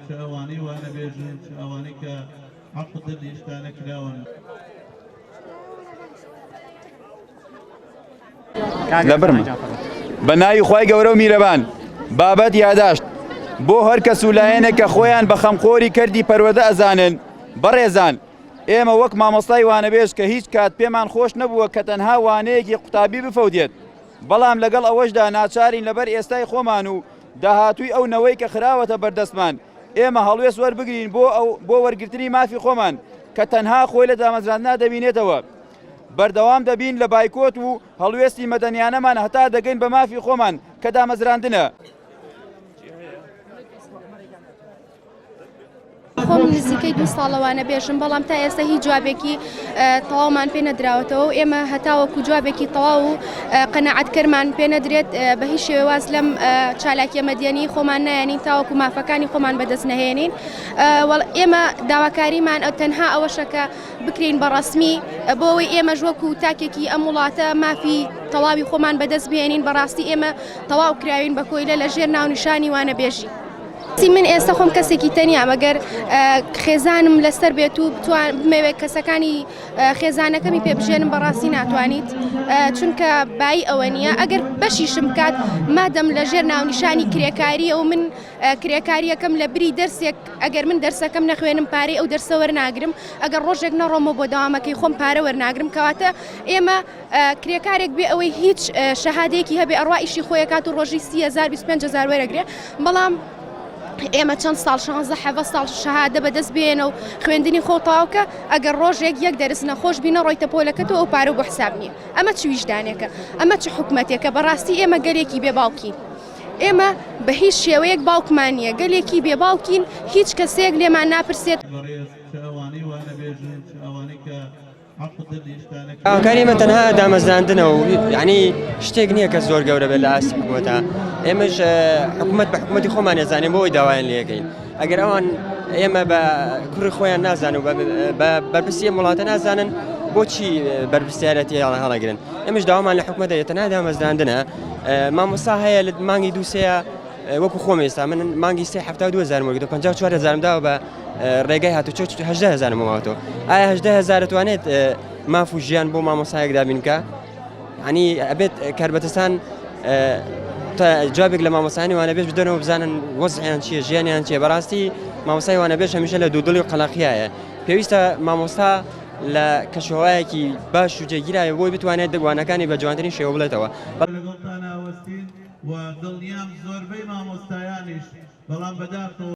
چ ئەوانەی وانەبێژن چ ئەوانەی کە عەقدن هێشتا نەکراون. لەبرمە بە ناوی خوای گەورە و میرەبان بابەت یاداشت بۆ هەر کەس و لایەنێک کە خۆیان بە خەمخۆری کردی پەروەردە ئەزانن بەڕێزان ئێمە وەک مامۆستای وانەبێژ کە هیچ کات پێمان خۆش نەبووە کە تەنها وانەیەکی قوتابی بفەوتێت بەڵام لەگەڵ ئەوەشدا ناچارین لەبەر ئێستای خۆمان و داهاتووی ئەو نەوەی کە خراوەتە بەردەستمان ئێمە هەڵوێست وەربگرین بۆ ئەو بۆ وەرگرتنی مافی خۆمان کە تەنها خۆی لە دامەزراندنا دەبینێتەوە. بەردەوام دەبین لە بایکۆت و هەڵوێستی مەدەنیانەمان هەتا دەگەین بە مافی خۆمان کە دامەزراندنە. خۆم نزیکەی دوو ساڵە وانەبێژم بەڵام تا ئێستا هیچ جوابێکی تەواومان پێ نەدراوەتەوە و ئێمە هەتاوەکو جوابێکی تەواو و قەناعەتکەرمان پێ نەدرێت بە هیچ شێوە واز لەم چالاکیە مەدیەنی خۆمان نایەنین تاوەکو مافەکانی خۆمان بەدەست نەهێنین ئێمە داواکاریمان ئەو تەنها ئەوەشە کە بکرین بە ڕەسمی بۆ ئەوەی ئێمەش وەکو تاکێکی ئەم وڵاتە مافی تەواوی خۆمان بەدەست بهێنین بەڕاستی ئێمە تەواو کراوین بە کۆیلە لە ژێر ناونیشانی وانەبێژی. من ئێستا خۆم کەسێکی تەنیام ئەگەر خێزانم لەسەر بێت و بتوان بمەوێت کەسەکانی خێزانەکەمی پێ بژێنم بەڕاستی ناتوانیت چونکە بایی ئەوە نییە ئەگەر بەشیشم بکات مادەم لە ژێر ناونیشانی کرێکاری ئەو من کرێکاریەکەم لە بری دەرسێک ئەگەر من دەرسەکەم نەخوێنم پارەی ئەو دەرسە وەرناگرم ئەگەر ڕۆژێک نەڕۆمەوە بۆ دەوامەکەی خۆم پارە وەرناگرم کەواتە ئێمە کرێکارێک بێ ئەوەی هیچ شەهادەیەکی هەبێ ئەڕوا ئیشی خۆی ئەکات و ڕۆژی 30هزار 25هزار وەرەگرێ بەڵام ئێمە چەند ساڵ 16 حەڤە ساڵ شەهادە بەدەست بێنە و خوێندنی خۆ تەواوکە ئەگەر ڕۆژێک یەک دەرس نەخۆش بی نەڕۆیتە پۆلەکەت و ئەو پارە بۆ حساب نییە ئەمە چ ویژدانێکە ئەمە چ حکومەتێکە بەڕاستی ئێمە گەلێکی بێ باوکین ئێمە بە هیچ شێوەیەک باوکمان نییە گەلێکی بێ باوکین هیچ کەسێک لێمان ناپرسێت. بەڕێز چ ئەوانەی وانەبێژن چ ئەوانەی کە هاوکاری ئێمە تەنها دامەزراندنە و یعنی شتێک نییە کە زۆر گەورە بێت لە ئاستی حکوومەتە ئێمەش حکوومەت بە حکوومەتی خۆمان نێزانین بۆ ئەوی داوایان لەکەین ئەگەر ئەوان ئێمە بە کوڕی خۆیان نازان و بە بەرپرسی ئەم وڵاتە نازانن بۆچی بەرپرسیارەتی هەڵەگرن ئێمەش داوامان لە حکوومەتە تەنها دامەزراندنە مامۆستا هەیە لە مانگی دووسەیە وەکو خۆم ئێستا من مانگی سێ 72 هزارم وەرگرتووە 54 هزارم داوە بە ڕێگای هاتوچۆ 18 هزارم ماوەتەوە ئایا 18 هزار توانێت ماف و ژیان بۆ مامۆسایەک دابین بکە ینی ئەبێت کاربەدەستان جوابێک لە مامۆسانی وانەبێژ بدەنەوە بزانن وەزعیان چییە ژیانیان چییە بەڕاستی مامۆسای وانەبێژ هەمیشە لە دوودڵی و قەلاقیایە پێویستە مامۆستا لە کەشوهەوایەکی باش و جێگیرایە بۆی بتوانێت وانەکانی بە جوانترین شێوە بڵێتەوە. لەگەڵتان ئاوەستین و دڵنیام زۆربەی مامۆستایانیش بەڵام بەداخەوە.